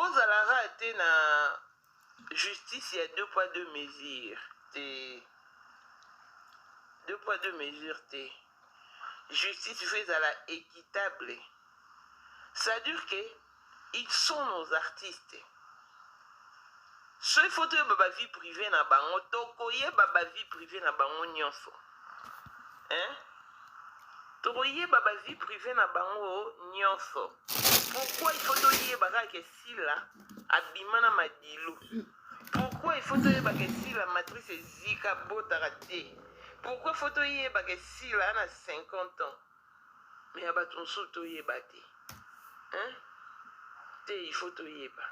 Bozalaka te na justice ya deux poids deux mesures te. Deux poids deux mesures te. Justice il faut ezala équitable. C'est-à-dire que ils sont nos artistes. Soki faut toyeba ba vie privée na bango, tokoyeba ba vie privée na bango nyonso. Hein? Tokoyeba ba vie privée na bango nyonso. Pourquoi il faut toyeba kaka ke Sila abima na Madilu? Pourquoi il faut toyeba ke Sila matrice ezika abotaka te? Pourquoi faut toyeba ke Sila na 50 ans? Mais ya bato mosusu toyeba te. Hein? Te, il faut toyeba.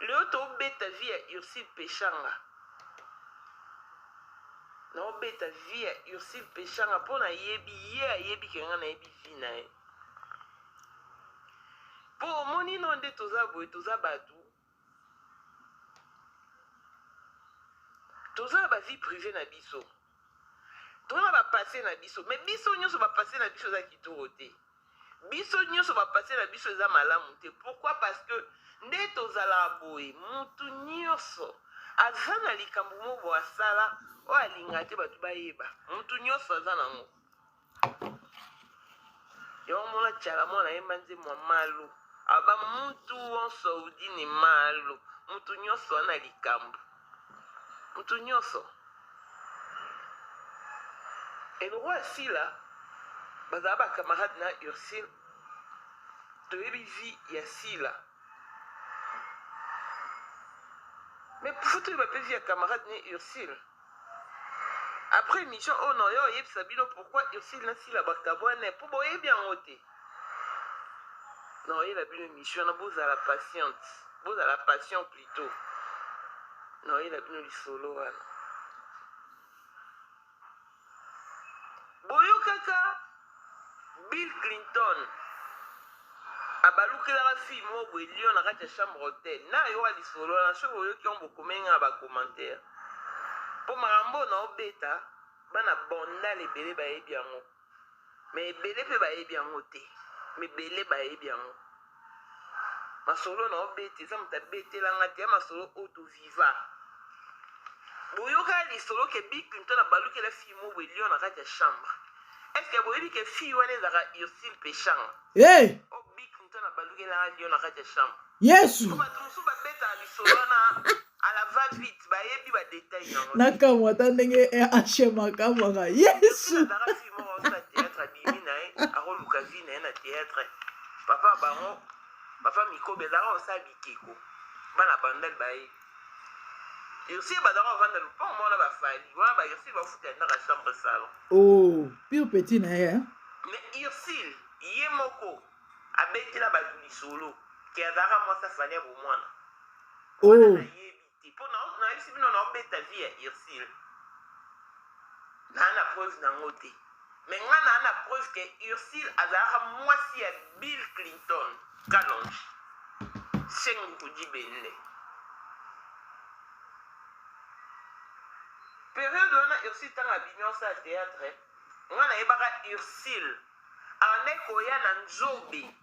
Lelo tobeta vie ya Ursule Peshanga. Naobeta vie ya Ursule Peshanga mpo nayebi ye ayebi ke ngai nayebi vie na ye. Mpo omoni no nde toza boye, toza bato toza na ba vie privée na biso toza na ba passé na biso mais biso nyonso ba passé na biso eza kitoko te biso nyonso ba passé na biso eza malamu te pourquoi parce que nde tozalaka boye mutu nyonso aza na likambo moko boye asala oyo alingaka te bato bayeba mutu nyonso aza nango yango mona tshala mwana ayemba nzembo ya malu aba mutu wonso udi ne malu mutu nyonso ana likambo mutu nyonso eloko ya sila bazala ba camarade na Ursule toyebi vie ya sila mais faut toyeba mpe vie ya camarade ne Ursule Après emission oyo na oyo oyebisa bino pourquoi Ursule na Sila bakabwana po boyebi yango te. Na oyela bino emission na bozala patiente, bozala patient plutôt. Na oyela bino lisolo wana. Boyokaka Bill Clinton abalukelaka fille moko boye lion na kati ya chambre hotel na ayoka lisolo wana soki boyoki yango bokomeli nga na ba commentaire mpo makambo oyo naobeta bana bandal ebele bayebi yango me ebele mpe bayebi yango te me ebele bayebi yango Masolo na obeta eza moto abetela nga te ya masolo oyo to viva. Boyoka lisolo ke Bill Clinton abalukela fille moko boye lion na kati ya chambre. Est ce que boyebi ke fille wana ezalaka Ursule Peshanga? Hey! Oh, Bill Clinton abalukelaka lion na kati ya chambre. Yesu! Po bato mosusu babetaka lisolo wana à la va vite, bayebi ba détails nango. Nakamwa ata ndenge HM akamwaka. Yesu! Azalaka fille moko aosala théâtre abimi na ye, akoluka vie na ye na théâtre. Papa bango papa mikobe azalaka kosala bikeko bana bandal baye Ursule bazalaka kovanda lopango moko na bafali wana ba Ursule bafuta ndaka chambre salon. Oh, pire petit na ye. Mais Ursule ye moko abetela bato lisolo ke azalaka mwasi afali ya bomwana. Wana Oh. nayebi te mpo nayebisi bino naobeta vie ya Ursule naa na preuve nango te mais nga naa na preuve ke Ursule azalaka mwasi ya Bill Clinton Kalonji Senguku Dibende periode wana Ursule ntango abimi osala théâtre nga nayebaka Ursule abandaki koya na nzobe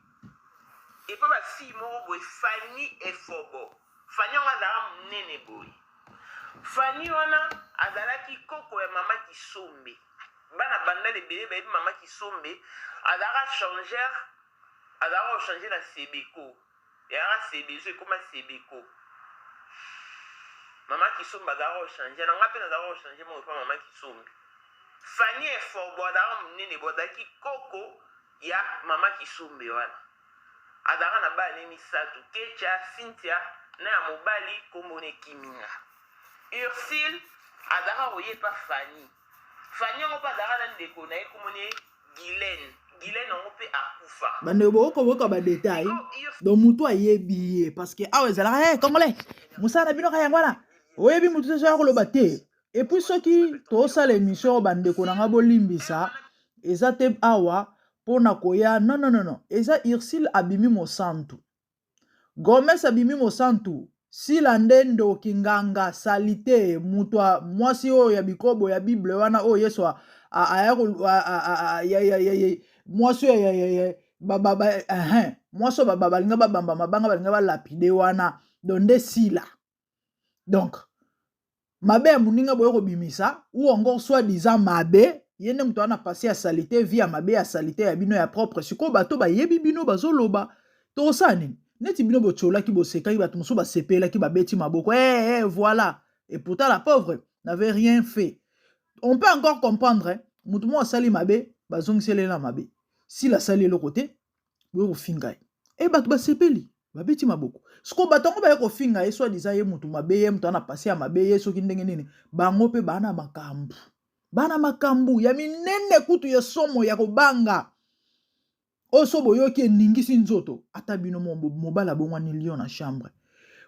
epa ba fille moko boye Fanny Efobo Fanny yango azalaka munene boye. Fanny wana azalaki koko ya mama Kisombe. Bana bandal ebele bayebi mama Kisombe azalaka changeur, azalaka ko changer na Sebeko. Ezalaka Sebezo ekoma Sebeko. Mama Kisombe azalaka ko changer na nga pe nazalaka ko changer moko epa mama Kisombe. Fanny Eforbo azalaka munene boye azalaki koko ya mama Kisombe wana. Azalaka na bana ne misatu, Ketcha, Cynthia na ya mobali kombo ne Kiminga. Ursule azalaka koya epa Fanny. Fanny yango pe azalaka na ndeko na ye kombo ne Guylaine. Guylaine yango pe akufa. Bandeko bokoki koyoka ba detail donc mutu ayebi ye parce que awa ezalaka hey, eh, congolais mosala na bino kaka yango wana oyebi mutu te soki akoloba te epuis soki tosala émission oyo bandeko na ngai bolimbisa eza te awa mpo na koya non non non eza Ursule abimi mosantu Gomes abimi mosantu Sila nde ndoki nganga salite moto mwasi oyo ya bikobo ya bible wana oyo Yesu aya mwasi oyo Mwasi oyo balinga babamba mabanga, balinga balapide wana, donc nde Sila. Donc mabe ya moninga boye kobimisa ou encore soit disant mabe, ye nde moto wana passé ya saleté, vie ya mabe ya saleté ya bino ya propre. Sikoyo bato bayebi bino bazoloba, tokosala nini? Neti bino botiolaki, bosekaki, bato mosusu basepelaki, babeti maboko, eh, eh, voilà. Et pourtant la pauvre n'avait rien fait. On peut encore comprendre, hein? Moto moko asali mabe, bazongiseli ye na mabe. Sila asali eloko te, boye kofinga ye, e bato basepeli, babeti maboko. Sikoyo bato yango baye kofinga ye, soit disant ye motu mabe, ye moto ana passé ya mabe, ye soki ndenge nini. Bango mpe bana makambo, bana makambo ya minene kutu ya somo ya kobanga oyo so boyoki eningisi nzoto. Ata bino mobali abongwani lion na chambre.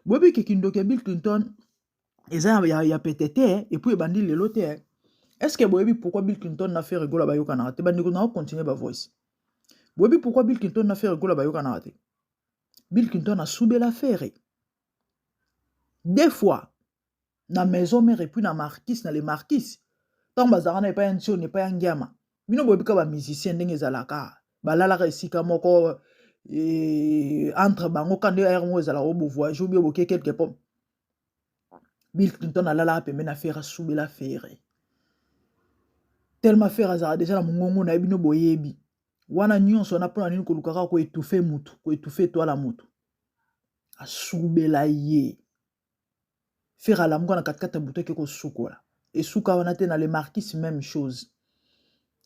Boyebi ke kindoki ya Bill Clinton eza ya pete te, et puis ebandi lelo te. Est ce que boyebi pourquoi Bill Clinton na Ferre Gola bayokanaka te? Bandeko, na ocontinue bavoice. Boyebi pourquoi Bill Clinton na Ferre Gola bayokanaka te? Bill Clinton asubela Ferre deux fois na Maison Mère et puis na Marquis, na le Marquis, ntango bazalaka na epai ya Ntioni, epai ya Ngiama. Bino boyebi ka bamusicien ndenge ezalaka, balalaka esika moko entre bango. Ka nde aire moko ezalaka o bovoyage obi boke quelque part. Bill Clinton alalaka pembeni na Ferre, asubela Ferre tellement Ferre azalaka déjà na mongongo na ye. Bino boyebi wana nyonso wana mpona nini? Koluka kaka koétouffer mutu, koétouffer etwala mutu. Asubela ye, Ferre alamuka na katikati ya butu, ake kosukola. Esuka wana te, na le Marquis même chose.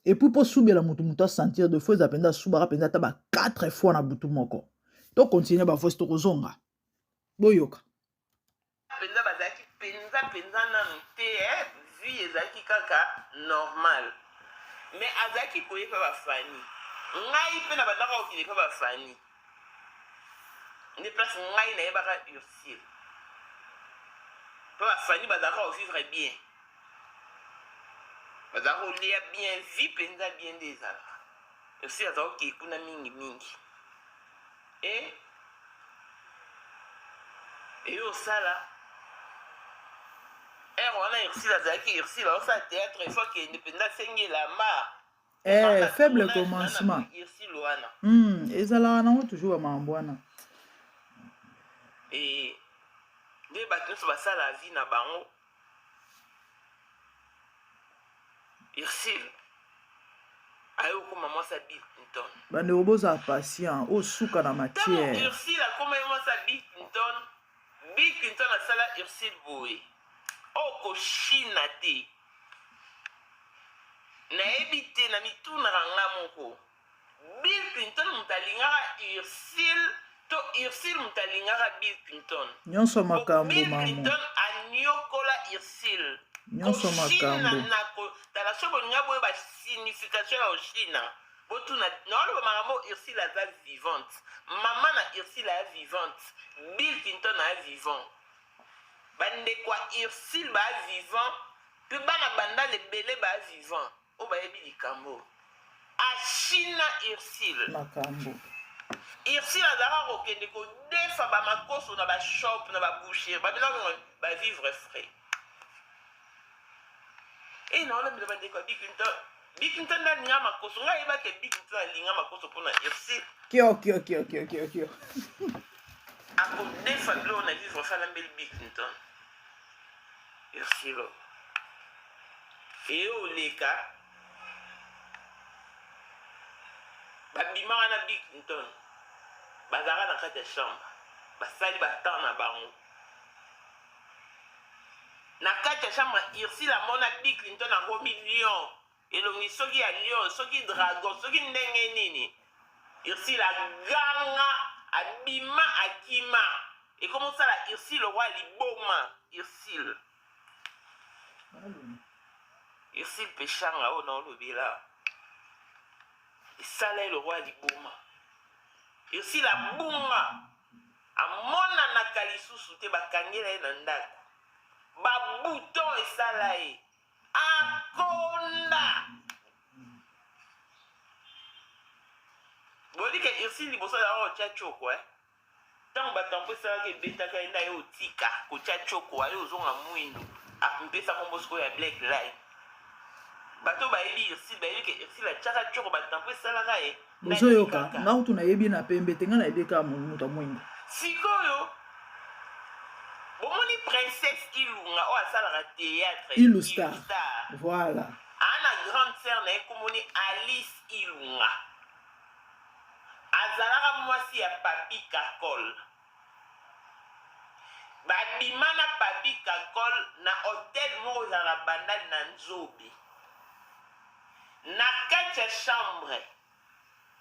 Et puis mpo subela motu, motu asentir de fois eza mpenza, asubaka mpenza ata ba 4 fois na butu moko. Tocontinue bavoice, tokozonga, boyoka. Mpenza bazalaki mpenza mpenza nanu te, vie ezalaki kaka normal, mais azalaki koyepa bafani. Ngai mpe na bandaka kokende mpe bafani nde place ngai nayebaka Ursile, mpe bafani bazalaka kovivre bien, bazalaka kolia bien, vie mpenza bien nde ezalaka. Ursile azala kokee kuna mingimingi e eyo osala ere wana. Ursile azalaki, Ursile aosala théâtre, il faut akende mpenza, asengi elamba. Faible commencement. Ursile wana. Ezalaka nango toujours bamakambo wana. E nde bato nyonso basala vie na bango. Ursile aye okóma mwasi ya Bill Clinton. Bandeko, bozala patient, oyo suka na Ntango matière. Ursile akóma ye mwasi ya Bill Clinton, Bill Clinton asala Ursile boye: okoshina te. Nayebi te, na mitunaka nga moko, Bill Clinton moto alingaka Ursile to Ursile moto alingaka Bill Clinton? Nyonso makambo. Bill Mamo. Clinton anyokola Ursile. Nyonso Koshina makambo. Na kotala, so bolinga boyeba signification ya oshina, botuna. Naoloba makambo, Ursile aza vivante, mama na Ursile aya vivante, Bill Clinton aya vivant, bandeko ya Ursile baya vivant, mpe bana Bandala ebele baya vivant oyo bayebi likambo. Ashina Ursile. Makambo. Ursile azalaka kokende kodefa bamakoso na bashop, na baboucherie, babinango bavivre frais. E naolobela bandeko ya Bill Clinton. Bill Clinton nde alinga makoso. Ngai ayebaki Bill Clinton alinga makoso mpona Ursile. Kio kio kio kio kio kio. Akodefa biloko na vivre frais, alambeli Bill Clinton. Ursile eye oleka, babimaka na Bill Clinton, bazalaka na kati ya chambre, basali batemps na bango na kati ya chambre. Ursile amona Bill Clinton akomi lion, elongi soki ya lion, soki dragon, soki ndenge nini. Ursile aganga, abima, akima. Ekomi osala Ursile roi liboma. Ursile, Ursile Peshanga oyo naolobela, esala ye lokwa liboma. Ursile abunga, amonanaka lisusu te, bakangela ye na ndako babouton, esala ye akonda. Bolike Ursile liboso azalaka kotya tioko, eh? Ntango batampo esalaka, ebetaka ye nde aye otika kotya tioko, aye ozonga mwindu, ampesa kombo sikoyo ya Black Line. Bato bayebi Ursule bayebi ke Ursule atiaka tshoko ba tampon esalaka ye. Bozoyoka nga kutu nayebi na pembe te, nga nayebi kaka moto ya mwindu. Sikoyo bomoni princesse Ilunga oyo asalaka theatre Ilustar, voilà. Aa na grande sœur na ye komoni Alice Ilunga azalaka mwasi ya Papy Kakol. Babima na Papy Kakol na hotel moko ezalaka na Bandal na Nzobe. Na kati ya chambre,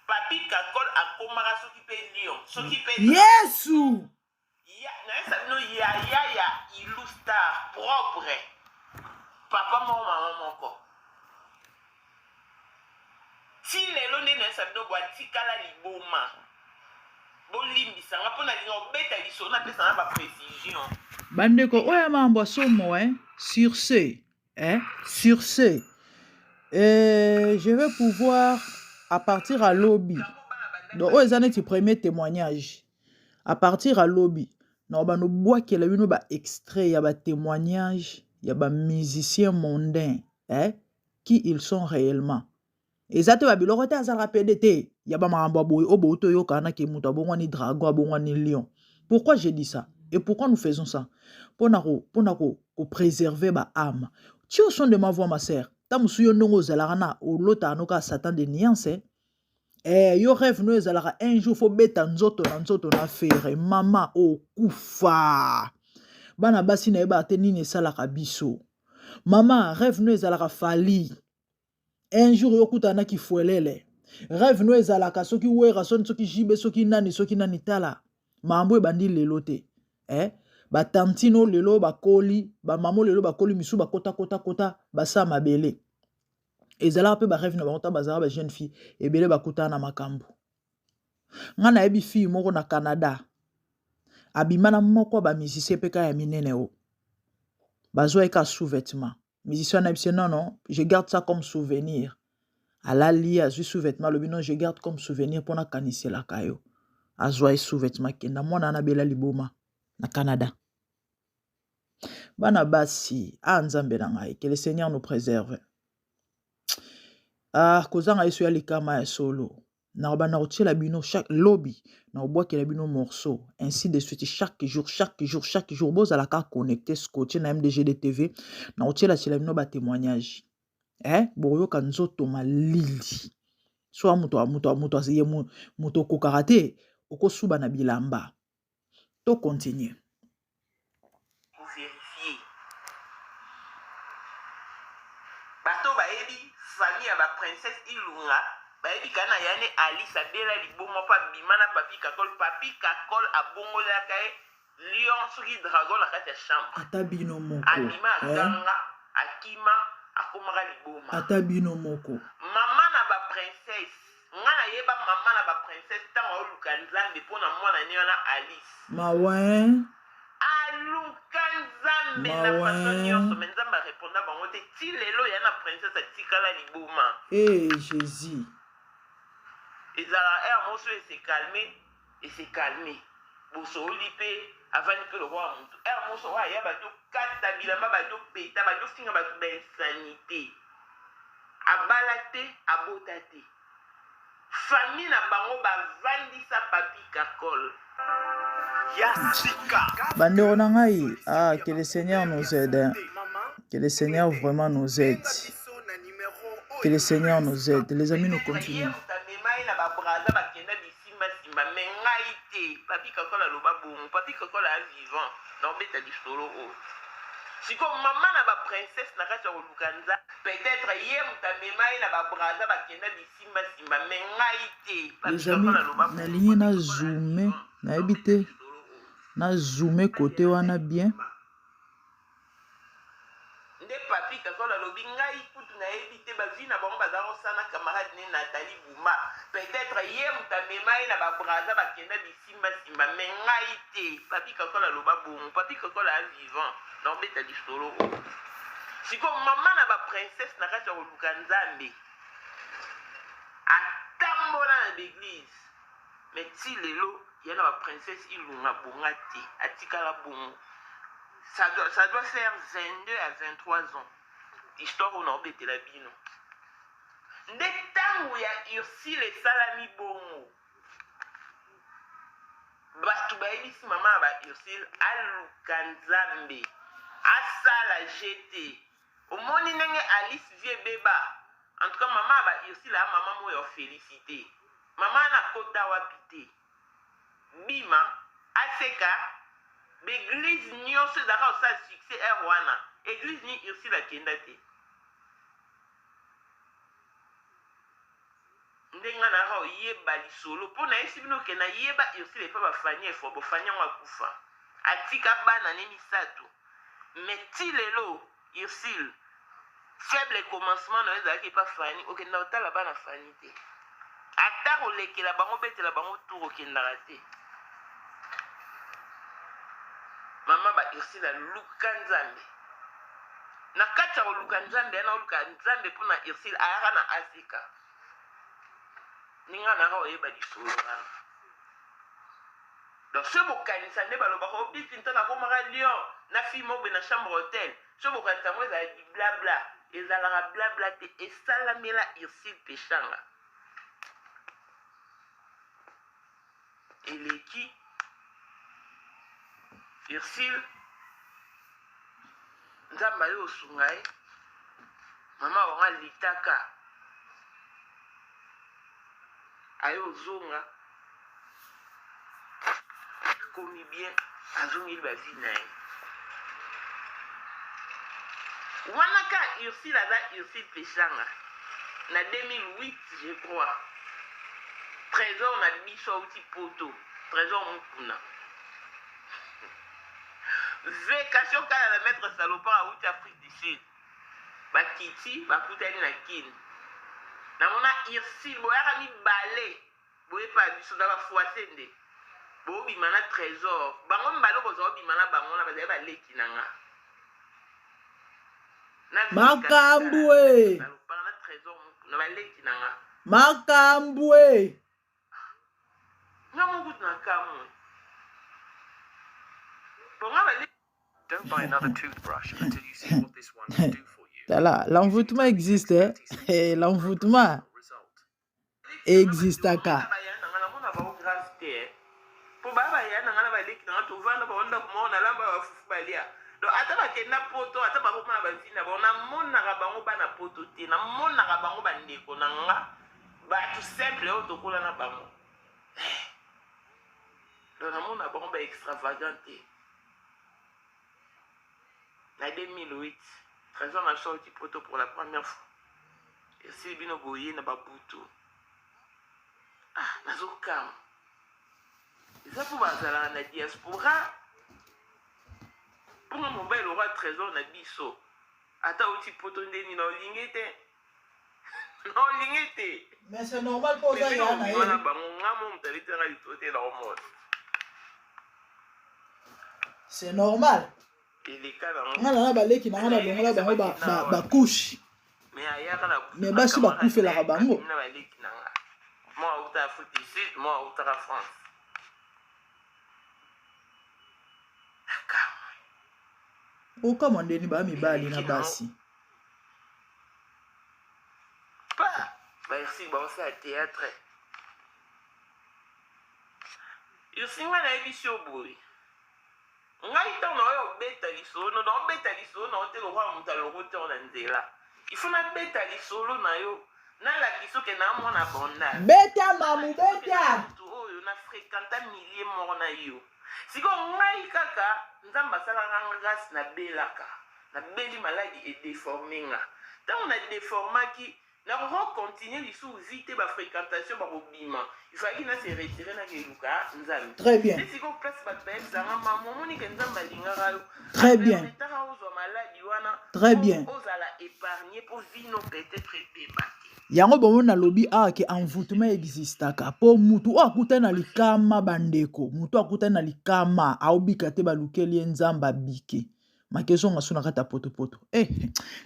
Papy Kakol akomaka soki pe lion, soki pe Yesu! Ya, nayebisa bino yaya ya Ilou Star propre. Papa moko mama moko. Ti lelo nde nayebisa bino bo atikala liboma. Bolimbisa nga mpo nalinga kobeta lisolo napesa na ba precision. Bandeko oyo ya mambo ya somo eh, sur ce eh, sur ce eh, je vais pouvoir à partir à lobi donc oyo eza neti premier témoignage à partir à lobi na bando bwakela bino ba extrait ya ba témoignage ya ba musicien mondain eh, qui ils sont réellement eza te babiloko te azalaka pede te ya bamakambo ya boye oyo bouti oyoka wana ke moto abongwani dragon abongwani lion. Pourquoi je dis ça et pourquoi nous faisons ça? Mpona kopréserve ba âme. Ti au son de ma voix, ma sœur, ta mosusu yo ndongo ozalaka na olotaka no kaka satan de nuance eh, yo rêve no ezalaka un jour fo beta nzoto na nzoto na fere mama okufa. Bana basi nayebaka te nini esalaka biso. Mama, rêve no ezalaka fali un jour yo okutana na kifuelele. Rêve no ezalaka soki wera soni soki jibe soki nani soki nani. Tala mambo ebandi lelo te eh? Batantino lelo bakoli, bamamo lelo bakoli, misu bakota kota kota basa mabele. Ezalaka mpe barêve na bango ta bazalaka ba jeune fille ebele bakutana na makambo. Nga nayebi fille moko na Canada abima na moko ya bamusicien mpe kaka ya minene o bazwa ye kaka sous vêtement. Musicien wana yebisi non non, je garde ça comme souvenir. Alali azwi sous vêtement, alobi non, je garde comme souvenir mpona akaniselaka yo. Azwa ye sous vêtement, kenda mwana wana abela liboma na Canada. Bana basi, ah nzambe na ngai, que le Seigneur nous préserve. Ah, kozanga yesu ya likama ya solo. Nakobanda kotiela bino chaque lobi, nakobwakela bino morceau, ainsi de suite, chaque jour, chaque jour, chaque jour. Bozalaka connecté, scotché na MDGD TV, nakotiela tiela bino ba témoignage. Eh, boyoka nzoto malili. Soit moto moto moto ye moto okokaka te, okosuba na bilamba. To continue. Koverifier. Bato bayebi famille ya ba princesse Ilunga bayebi kana na yane Alice abela liboma mpo abima na Papi Kakol. Papi Kakol abongolaka ye lion soki dragon na kati ya chambre. Ata bino moko. Abima aganga, akima, akomaka liboma. Ata bino moko. Mama na ba princesse, nga nayeba mama na ba princesse ntango aoluka Nzambe mpo na mwana ne wana Alice. Mawa hein? Aluka Nzambe na façon nyonso, mais Nzambe areponda bango te. Ti lelo ya na princesse atikala liboma. Eh Jésus. Ezalaka heure moko so ese calme, ese calme. Bosololi mpe avandi mpe lokola motu. Heure moko so aya bato kata bilamba, bato peta, bato finga bato ba insanité. Abala te, abota te. Famille na bango bavandisa Papi Kakol. Bandeko na ngai, ah, que le Seigneur nous aide. Hein. Que le Seigneur vraiment nous aide. Que le Seigneur nous aide. Les amis, nous continuons. Amema ye na babraza bakenda bisimbasimba me ngai te. Papi Kakol aloba bongo. Papi Kakol aya vivant naobeta lisolo oyo. Sikoyo mama na baprincesse na kati ya koluka Nzambe, peut-être ye moto amema ye na babraza bakenda bisimbasimba me ngai te. Papi Les amis, Kakol aloba bongo. Nalingi Papi na Kakol aya zoome, vivant nayebi naobeta te, lisolo oyo. na zoome kote wana bien. Nde Papi Kakol alobi ngai kutu nayebi te ba vie na bango bazala kosala na camarade ne Nathalie Bumba, peut-être ye moto amema ye na ba Brazza bakenda bisimba simba mais ngai te. Papi Kakol aloba bongo. Papi Kakol aya vivant naobeta lisolo oyo. Sikoyo mama na ba princesse na kati ya koluka Nzambe atambola na baeglise mais ti lelo ya na ba princesse Ilunga bonga te, atikala bongo. Ça doit faire 22 à 23 ans histoire oyo naobetela bino. Nde ntango ya Ursule esalami bongo, bato bayebisi mama ya ba Ursule aluka Nzambe, asala je te. Omoni ndenge Alice vie ebeba? En tout cas mama ya ba Ursule aa mama moko ya felicite. Mama wana akota wapi te. Bima, aseka, ba eglise nioso ezalaka kosala succès heure wana, eglise nini Ursule akenda te? Nde nga nayaka koyeba lisolo po nayebisi bino ke nayeba Ursule epa ba Fanny Efobo, Fanny yango akufa atika bana ne misatu mais ti lelo Ursule faible commencement nayo ezalaki epa Fanny okenda kotala bana Fanny te ata kolekela bango obetela bango tour okendaka te mama ba Ursule aluka Nzambe Na kati ya koluka Nzambe, yana oluka Nzambe mpo na Ursule ayaka na Afrika. Ndenge nayaka koyeba lisolo wana. Donc soki bokanisa nde balobaka o Bill Clinton akomaka lion na fille moko boye na chambre hotel. Soki bokanisa yango ezala biblabla, ezalaka blabla te, esalamela Ursule Peshanga. Eleki Ursule nzambe aye osunga ye mama wango alitaka aye ozonga akomi bien azongeli ba vie na ye wana ka Ursule aza Ursule Peshanga na 2008 je crois Tresor na biso auti poto Tresor Mukuna Vekasio kala na maître salopard auti Afrique du Sud bakiti bakutani na Kin namona Ursule boyaka mibale Boyepa biso na ba fuase nde bobima na tresor bango mibale okozwa obima na bango na bazali baleki na nga na Makambu e. na tresor na baleki na nga Makambu e. Nga moko kutu na kamwe bonga baleki. Tala, l'envoûtement existe, hein? L'envoûtement existaka. Po ba ba ya na nga na baleki na nga tovanda bango ndako moko nalamba ba fufu balia donc ata bakenda poto ata bakoma na bavi na bango namonaka bango bana poto te namonaka bango bandeko na nga bato simple oyo tokola na bango eh. Donc namona bango ba extravagant te. Na 2008 trésor na biso auti poto pour la première fois esili bino boye na babutu ah nazokamwa eza mpo bazalaka na diaspora mponga mobali lokwa trésor na biso ata auti poto nde nini olingi te olingi te. Mais c'est normal po oza ya na ye. Na bango nga mo moto abetaka lisolo te na omona. C'est normal. Eleka nango. Nga na baleki na nga na longola bango ba ba, ba couche. Mais ayaka na Mais basi bakufelaka bango. Na baleki na nga. Moi auta Afrique du Sud, moi autaka France. Okamwa ndeni ba mibali na basi. Pa ba Ursule baosala théâtre. Ursule nga nayebisi yo boye. Ngai ntango naoya obeta lisolo no naobeta lisolo na yo te lokola moto alokoti yango na nzela. Il faut nabeta lisolo na yo nalakisa oke na mwana bandal. Beta mamu beta. Moto oyo na fréquenta milieu moko na yo. Sikoyo ngai kaka Nzambe asalaka nga grâce nabelaka. Nabeli maladi e deforme nga. Tango na deformaki, nakoki ko continuer lisusu vie te, ba frequentation bakobima. Il fallaki na se retirer nake luka Nzambe. Très bien. Nde sikoyo place bato bayebisa nga, mamu omoni ke Nzambe alingaka yo. Très bien. Apermetaka ozwa maladi wana. Très bien. Po ozala epargne po vie no peut-être ebeba te. Yango bomoni nalobi awa ke envoutement existaka po mutu oyo akutani na likama bandeko mutu oyo akutani na likama aobika te balukeli ye nzambe abike make ezonga so na kati ya potopoto eh,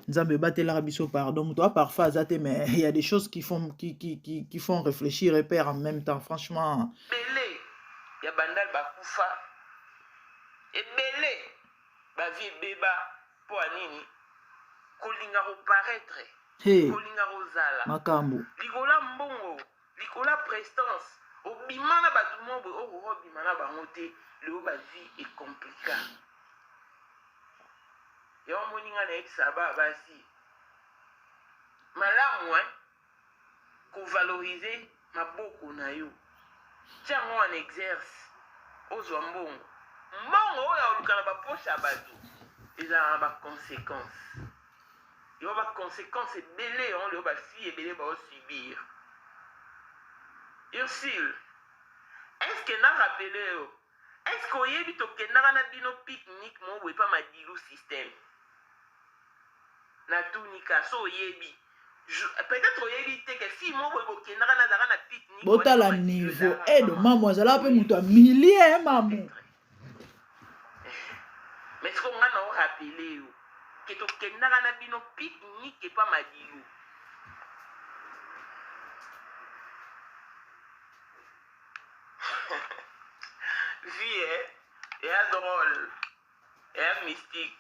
nzambe ebatelaka biso pardon moto a parfait aza te mais il y a des choses qui font, qui, qui, qui, qui font réfléchir et peur en même temps franchement. Ebele ya bandal bakufa ebele ba vie ebeba mpo ya nini kolinga ko paraitre. Hey. Kolinga kozala. Makambo. Likolo ya mbongo, likolo ya prestance, obima na bato moko boye okoki obima na bango te, lelo ba vie e compliqua. Yango omoni nga nayebisaka bana basi malamu hein, ko valoriser maboko na yo, tia yango en exerce ozwa mbongo. Mbongo oyo ya koluka na ba poche ya bato ezalaka na ba consequences. Yo ba consequences ebele yango lelo ba fille ebele bao subir. Ursule, est-ce que na rappeler yo, est-ce que oyebi tokendaka na bino pique-nique moko boye pa Madilu système? Natuni ka so oyebi. Peut-être oyebi te que fille moko boye bokendaka na azalaka na pique-nique. Botala niveau. Edo mamu azalaka pe moto ya milie mamu. Mais sikoyo nga nao rappeler yo que tokendaka na bino pique-nique epa Madilu. Vie eh, eya drôle, eya mystique.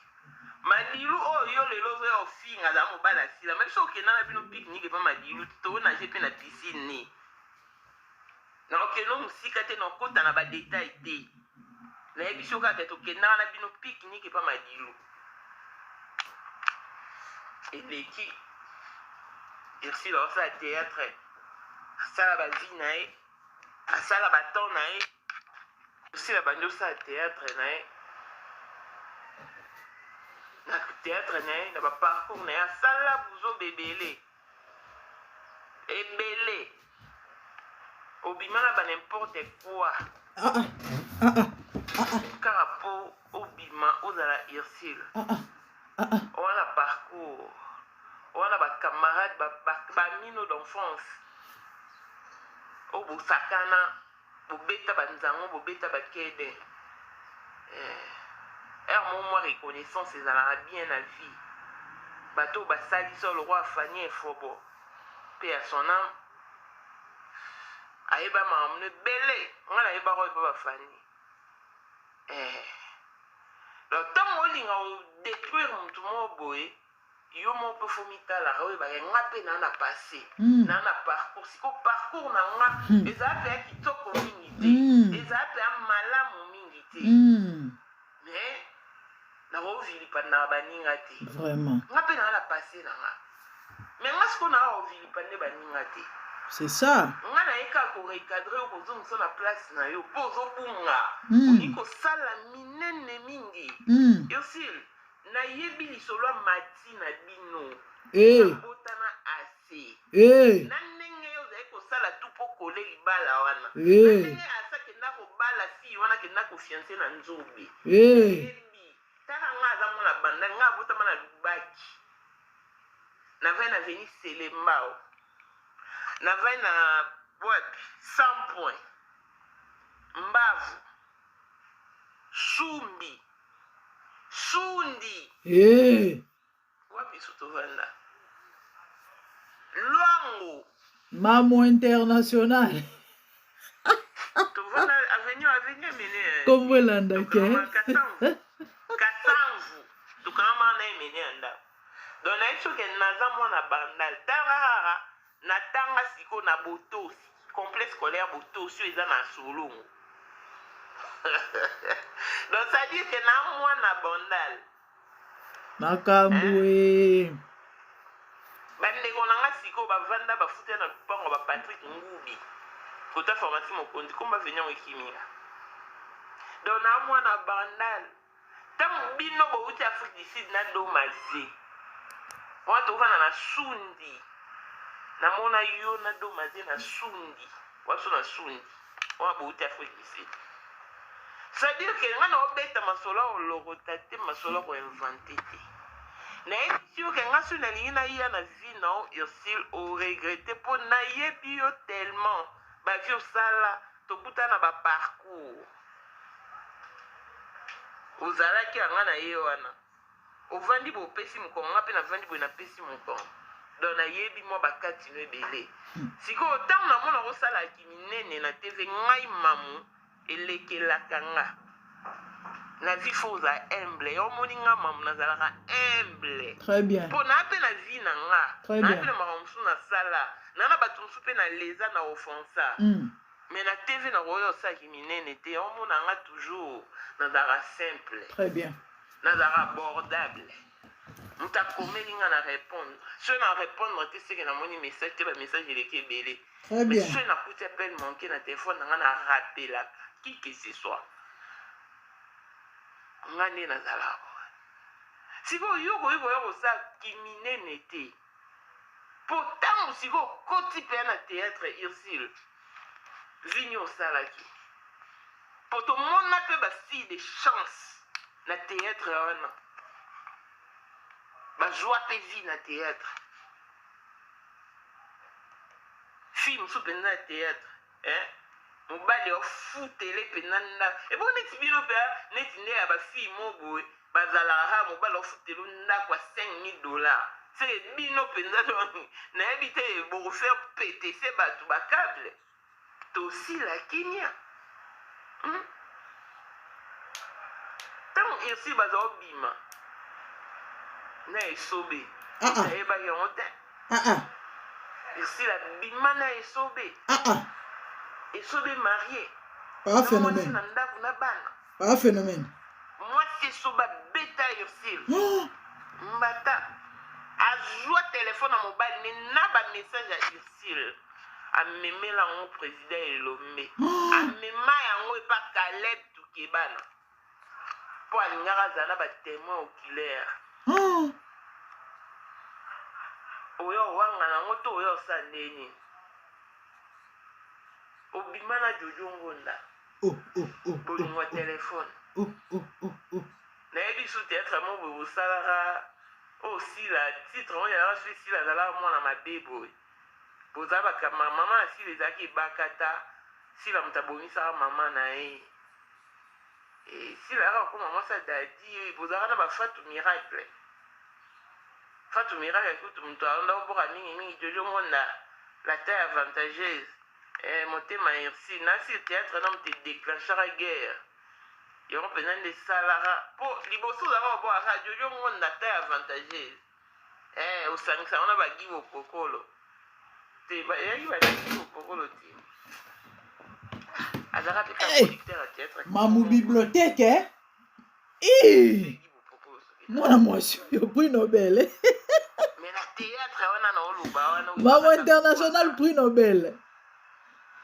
Madilu oyo yo lelo ozoya ofinga aza mobali asila, mais biso okenda na bino pique-nique epa Madilu, to nage pe na piscine ni. Nakokende mosika te, nakokota na ba details te. Nayebisi yo kaka tokendaka na bino pique-nique epa Madilu. Eleki. Ursule aosala théâtre, asala ba vie na ye, asala ba temps na ye. Ursule abandi osala théâtre na ye. Na théâtre na ye, na ba parcours na ye, asala buzoba ebele. Ebele. Obima na ba n'importe quoi. Ah ah. Ah ah. Ah ah. Kaka po obima ozala Ursule. Ah ah. Ah ah. Wana parcours. Wana ba camarades ba ba, ba mino d'enfance. Oyo bosakana. Bobeta ba nzango bobeta ba kede eh heure moko mwa reconnaissance ezalaka bien na vie bato oyo basalisa yo lokola Fanny Efobo paix à son ame ayeba makambo no ebele nga nayebaka oyo epa ba Fanny eh donc ntango olinga o detruire motu moko boye Yo moko pe faut mitalaka oyebaka nga pe na na passe na na parcours siko parcours na nga ezala pe ya kitoko mingi te ezala pe ya malamu mingi te mais nako vilipanda na baninga te vraiment nga pe na na passe na nga mais nga siko na ko vilipande baninga te c'est ça nga na ye kaka ko recadrer yo kozongisa na place na yo po ozobunga olingi kosala minene mingi Ursule Nayebi lisolo ya Mathy na bino. Eh. Abota na Ase. Eh. Na ndenge yo ozali kosala tout po coller libala wana. Eh. Na ndenge Ase akenda kobala fille wana akenda ko fiancer na Nzombe. Eh. Nayebi. Tala nga aza mwana Bandal nga abotama na Lubaki. Navandi na avenue Selembao. Navandi na wapi? 100 points. Mbavu. Sumbi. Sundi. Hey. Wapi su tovanda? Luango. Mamu international. Tovanda avenue avenue mene. Kombo elandaki. Kasanvu. Kasanvu. Tokangama na emene ya ndako. Donc nayebi soki naza mwana bandal. Tala kaka natanga sikoyo na botosi. Complexe scolaire botosi oyo eza na solongo. Donc ça dire que na mwana bandal. Makambo e. Bandeko na nga sikoyo bavanda bafuta na lupango ba Patrick Ngubi. Kota pharmacie mokonzi komba venir ekimia. Donc na mwana bandal. Tango bino bowuti Afrique du Sud na Domaze wana tofanda na Sundi namona yo na Domaze na Sundi waso na Sundi wana bowuti Afrique du Sud c'est à dire que nga na obeta masolo ya kolokota te masolo ya koinvente te nayebisi yo ke nga soki nalingi naya na vie na yo Ursule oregrete mpo nayebi yo tellement ba vie osala tokutana na ba parcours Ozalaki ya nga na ye wana ovandi boye opesi mokongo nga pe navandi boye napesi mokongo donc nayebi mwa bakati no ebele sikoyo ntango namona kosala kiminene na TV ngai mamu elekelaka nga. Na vie faut ozala humble. Yo omoni nga mamu nazalaka humble. Très bien. Mpo naa mpe na vie na nga. Très Naa bien. mpe na makambo mosusu nasala. Naa na bato mosusu mpe na leza na offensa. Mais na TV nakoki kosalaki minene te. Omona nga toujours nazalaka simple. Très bien. Nazalaka abordable. Moto akomeli nga na répondre. Soki na répondre te seke namoni message te, ba message eleki ebele. Très Mais bien. soki nakuti appel manqué na téléphone na nga na rappelaka qui que ce soit. Nga nde nazalaka boye. Sikoyo yo okoki koya kosala kiminene te. Po ntango sikoyo okoti mpenza na théâtre Ursule, vini osalaki. Po tomona mpe ba fille de chance na théâtre wana. Bazwa mpe vie na théâtre. Fille mosusu mpenza ya théâtre. Eh? Mobali ofutele mpenza ndako. Ebongo neti bino mpe neti nde ya ba fille mo boye bazalaka kaka mobali ofutele ndako ya 5000 $. Se bino mpenza nayebi te bokofaire péter se bato bacâble. Tosila kimia. Ntango Ursule baza obima na esobe, Ah ah. nayebaki yango te. Ah ah. Ursule abima na esobe. Ah ah. Esobe marié. Pas Na mwasi phénomène. na ndako na bana. Pas phénomène. Mwasi esobe abeta Ursule. Oh! Mbata azwa telefone ya mobali ne na bamessage ya Ursule, amemela yango président Elombe. Oh! Amema yango epa Caleb Tukebana mpo alingaka azala na batémoin oculaire. Oh! Oyo owanga nango to oyo osala ndeni obima na Jojo Ngonda. Oh. Bolingo ya telefone. Oh. Nayebi su théâtre mo boye bosalaka oyo Sila, titre oyo yalaka so Sila azalaka mwana mabe boye. Bozala bakama mama ya Sila ezalaki ebakata. Sila moto abomisaka mama na ye. Sila yaka kokoma mwasi ya dadi. Bozalaka na bafatu miracle, Fatu miracle kutu moto aonda oboka mingimingi. Jojo Ngonda, la taille avantageuse, motema Ursule nasi théâtre na moto edéclenchaka guerre yango mpenza nde esalaka mpo liboso ozalaka kobwaka Jojo Ngonda taille avantageuse, osangisa yango na bagi bopokolo te, eyaki bagi bopokolo te, azalaka mpe Hey! producteur ya théâtre. Mamu bibliothèque, eh? Ih! Gi Bopokolo soki. Mwana mwasi oyo prix Nobel. Mais na théâtre wana na oloba wana. Mamu international prix Nobel.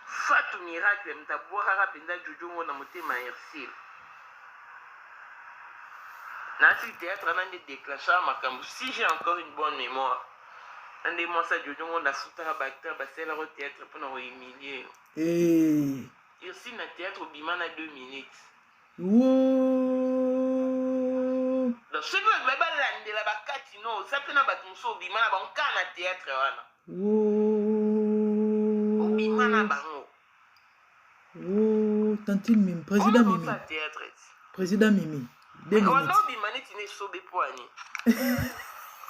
Fatu miracle moto abwakaka mpenza Jojo ngo na motema ya Ursule nasi théâtre wana nde déclenchaka makambo, si j'ai encore une bonne mémoire. Na nde mwasi ya Jojo ngo nafutaka baacteur basalelaka théâtre mpona kohumilie yo. Eh. Ursule na théâtre obima na 2 minutes. Wo. Donc soki bato baye balandela bakati no oza mpe na bato mosusu obima na bango kaka na théâtre wana. Wo. Obima na bango. Wo. Tantine Mimi, président Wana Mimi. osala théâtre ti. Président Mimi. 2 Wana minutes. obima neti na esobe mpo ani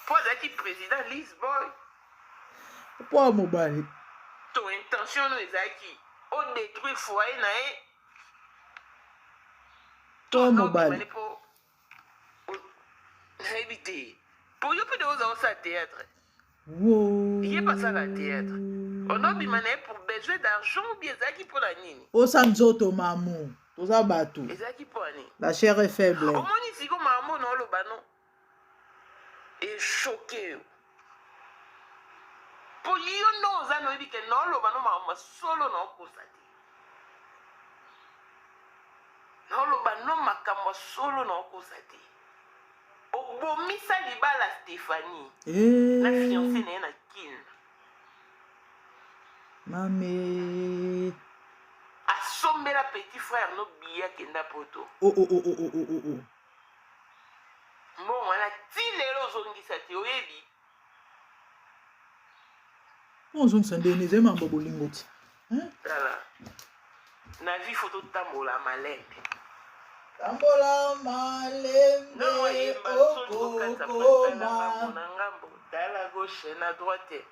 mpo azalaki président Lisboy. Po mobali. To intention no ezalaki odétruire foyer na ye. Po mobali. Mpo nayebi te mpo yo mpe de oza osala théâtre. Wo. Ye basala théâtre onobima na ye pour besoin d'argent ou bien ezalaki mpo na nini? Osa nzoto mamu. Toza bato. Ezalaki mpo na nini? La chair est faible. Omoni siko makambo na oloba no echoquer yo mpo yo nde oza na oyebi ke naoloba no makambo ya solo, naokosa te, naoloba no makambo ya solo, naokosa te. Obomisa libala Stéphanie na fiancé Eh. na ye na Kine. Mame. Asombela petit frère no billet, akenda Poto. Oh. Mbongo wana ti lelo ozongisa te, oyebi. Po ozongisa ndeni ezali mambo bolingo ti. Hein? Tala, na vie faut totambola malembe. Tambola malembe. Non, oyemba soki okatisa tala ngambo Okokoma. na ngambo, tala gauche na droite.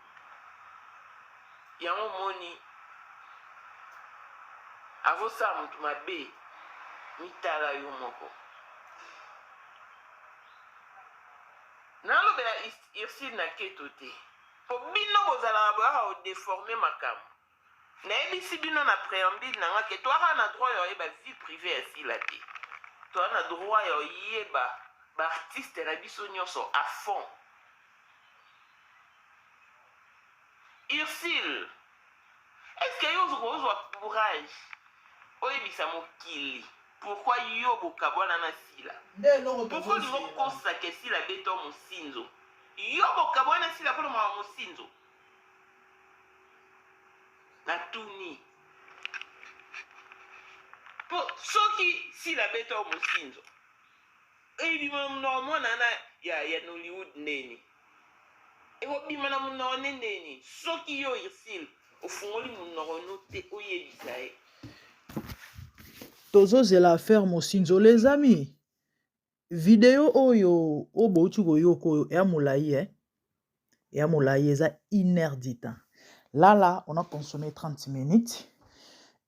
Yango moni avosala motu mabe, mitala yo moko. Nalobela Ursule na keto te po bino bozalaka boyaka ko deformer makambo. Nayebisi bino na preambule na nga ke toaka na droit ya koyeba vie privee ya Sila te. Toa na droit ya koyeba ba artistes na biso nionso à fond. Ursule, est-ce que yo okozwa courage oyebisa mokili pourquoi yo bokabwana na Sila? Nde eloko Pourquoi olingi tozozela. okosa ke Sila abeta yo mosinzo? Yo bokabwana na Sila mpona mawa mosinzo? Natuni. Po soki Sila abeta yo mosinzo, Ebima na munoko mwana wana ya, ya Nollywood ndeni? Ekobima na munoko ne ndeni? Soki yo Ursule ofungoli munoko no te oyebisa ye. Tozozela affaire Mosinzo les amis. Video oyo oyo bouti koyoka oyo eya molayi eh? Eya molayi eza une heure du temps. Là là, on a consommé 30 minutes.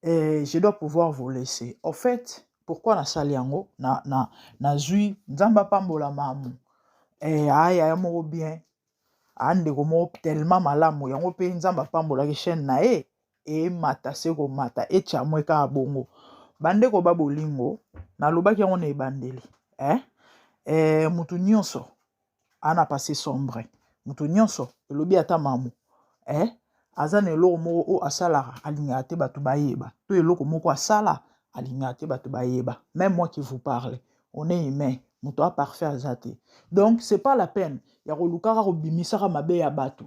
Et je dois pouvoir vous laisser. En fait, pourquoi nasali yango na na nazui Nzambe apambola mamu. Eh aya ya moko bien. A ndeko moko tellement malamu yango pe Nzambe apambolaki chaîne na ye emata se komata etya mwe kaka bongo. Bandeko ba bolingo nalobaki yango na ebandeli eh? Eh, mutu nyonso ana passe sombre moto nyonso elobi ata mamu eh? aza na eloko moko oyo asalaka alingaka te bato bayeba to eloko moko asala alingaka te bato bayeba même moi qui vous parle on est humain moto a parfait aza te donc c'est pas la peine ya kolukaka kobimisaka mabe ya bato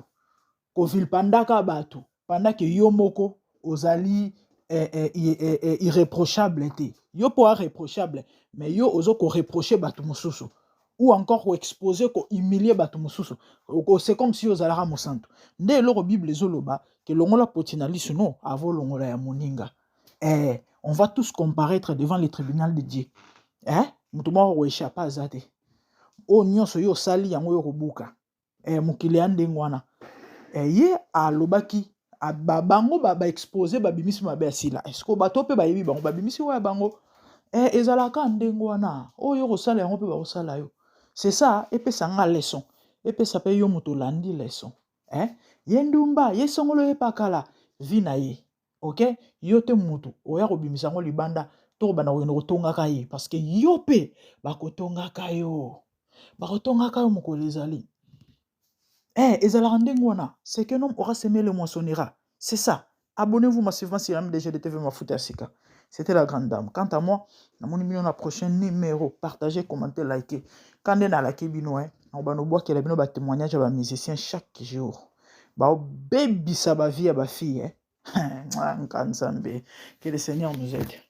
ko vilipendaka bato pendant que yo moko ozali eh, eh, eh, eh, irreprochable te yo mpo areprochable mais yo ozo koreproche bato mosusu ou encore koexpose kohumilie bato mosusu c'est comme si ozalaka mosantu nde eloko bible ezoloba ke longola poti na lisu no avo longola ya moninga eh, on va tous comparaître devant le tribunal de dieu eh? moto moko akoechappe aza te oyo nyonso yo osali yango yo kobuka eh, mokili ya ndenge wana eh, ye alobaki ba, bango ba, ba expose babimisi mabe ya sila esko bato mpe bayebi bango babimisi oyo ya bango eh, ezalaka ndenge wana oyo okosala yango mpe bakosala yo c'est ça epesa nga leçon epesa mpe yo moto olandi leçon eh? ye ndumba ye songolo ye pakala vi na ye ok yo te mutu oya kobimisa yango libanda to kobanda kokende kotongaka ye parce que yo mpe bakotongaka yo bakotongaka yo mokolo ezali eh, ezalaka ndenge wana c'est qu'un homme aura semé le moissonnera c'est ça abonnez-vous massivement sur MDG de TV Mafuta ya sika c'était la grande dame quant à moi namoni bino na prochain numéro partagez commentez likez kande nalaki bino eh nakobanda obwakela bino batémoignage ya bamusicien chaque jour baobebisa bavie ya bafille eh? Nka Nzambe que le Seigneur nous aide.